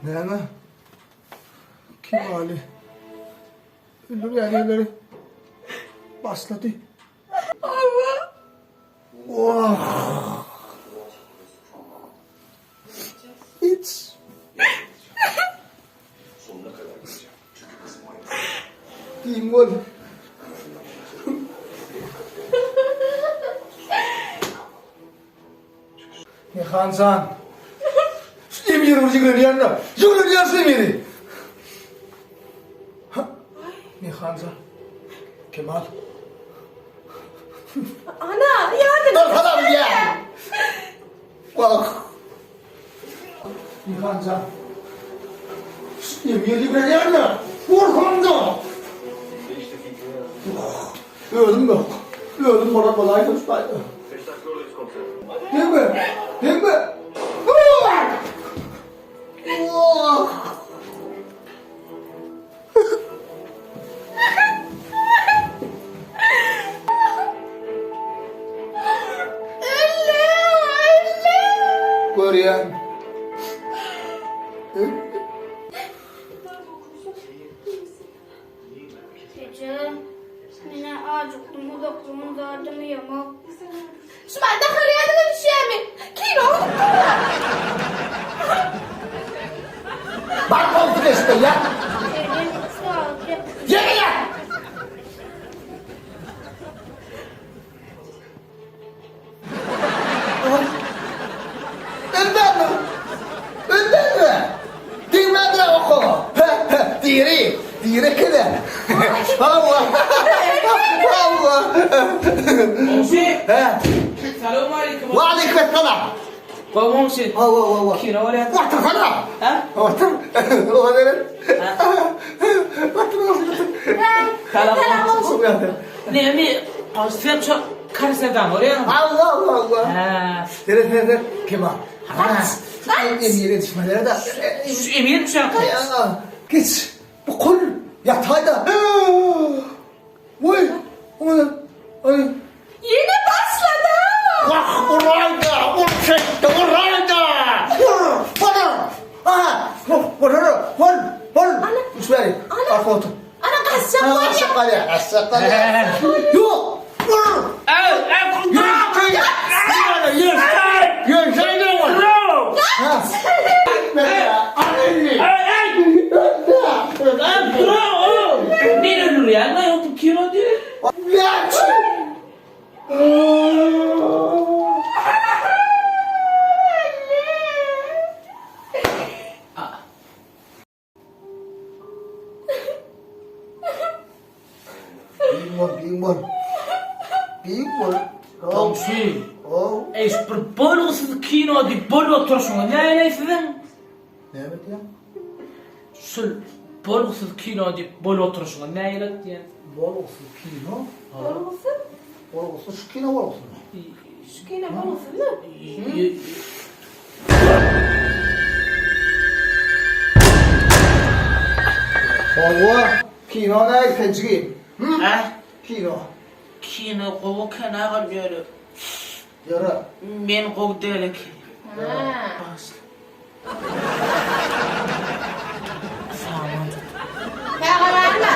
Näme? Kim Ali? Öldürýänleri başlady. Hawa. Oh. Hiç. Giň bol. Nihan jan. Şu emiri bir ýigrenýän-de. Ýigrenýän şu emiri. Nihan jan. Kemal. Ana, ýadyna. Salam ýa. Wah. Nihan jan. Şu emiri ýigrenýän-de. Gorkanda. Özüm ýok. Özüm bolan bolaýdym şu taýda. Degme! Degme! Görýän. Eje, men-ä ajykdym, uzaklygyň zadymy ýemok. Şumat nahar ýadyňa düşýärmi? Kino gidip Bar koltuk eşde ýat. Ejem, sagat ýatdy. Ýene ýat! Ölmändir. Ölmändir. Degmändir oka. Diri. Diri ekene. Allah. Allah. Goňşy. He. Salam aleyküm. Wa aleyküm esselam. Gowy goňşy. Hawa, hawa, hawa. Kino bolýar. Otursana. Ha? Otur. Otur. Otur, otur. Salam. Salam. Nemi? Sen şu karsedan oraya. Allah Allah Allah. Ha. Seret seret seret. Kemal. Ha. Emire düşmeleri de. Şu emir düşen. Geç. Bu kul yatayda. Vay. Ay. Ýene başlady. Wah urayda. Vur çekti urayda. Vur. Vur. Aha. Vur. Vur. Vur. Vur. Düşmeli. Arka otur. Ana gaçjak bolýar. Aşak kalya. Aşak kalya. Yok. Vur. Ey, ey, Men öldürýän, men oturyp kino diýip. Giň bol, giň bol. Giň bol. Goňşy. Eý, şu bir bolgusyz kino diýip bolup oturyşyňyz nähili siziň? Näme diýýäň? Şul bolgusyz kino diýip bolup oturyşyňyz nähili diýýän? Bolgusyz kino? Bolgusyz? Bolgusyz şu kino bolgusyzmy? Şu kino bolgusyzmy? Hawa, kino nägile jigim? Hä? Kino. Kino gowy eken agam ýöne. Ýöre. Men gowy däl eken. Hä. Bagyşla. Saman tut. Hä, garaýynda.